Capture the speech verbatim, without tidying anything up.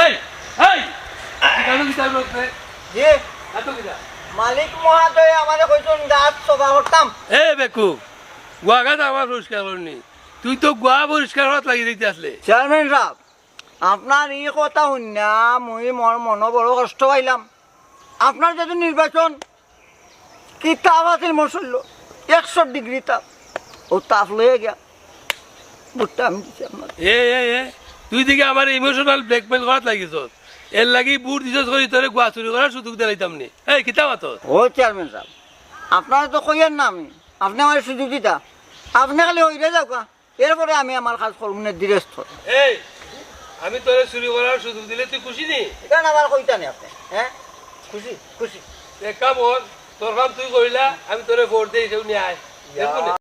এই, এই, কিতা কিতা করছে? জি। এত কিতা? মালিক মহোদয় আমারে কইছইন গাছ সফা করতাম। এ বেকু, গুয়া গাছ আমার পরিষ্কার করনি। তুই তো গুয়া পরিষ্কার করাত লাগি দিতে আসলে। চেয়ারম্যান সাব, আপনার ই কথা হুনিয়া মুই মোর মনো বড় কষ্ট পাইলাম। আপনার যদি নির্বাচন, কি তাপ আছিল মোর শরীলো, একশো ডিগ্রি তাপ। ও তাপ লইয়া গিয়া ভোটটা আমি দিছি আপনার। এ, এ, এ, তুই দেখি আমার ইমোশনাল ব্ল্যাকমেইল করাত লাগিছস। এর লাগি ভোট দিছস করি তোরে গুয়া চুরি করার সুযোগ দিলাইতাম নি। এই, কিতা মাতস? ও চেয়ারম্যান সাব, আপনারে তো কইয়ার না আমি, আপনে আমারে সুযোগ দিতা, আপনে খালি হইরে যাউক্কা। এরপরে আমি আমার কাজ করমু নে ধীরস্থ। এই, আমি তোরে চুরি করার সুযোগ দিলে তুই খুশি নি? ইখান আবার কইতা নি আপনে, হ্যাঁ? খুশি, খুশি। এক কাম কর, তোর কাম তুই করিলা, আমি তোরে ভোট দেই, সেও নিয়ে আয়। ইয়া। দেখবো নে?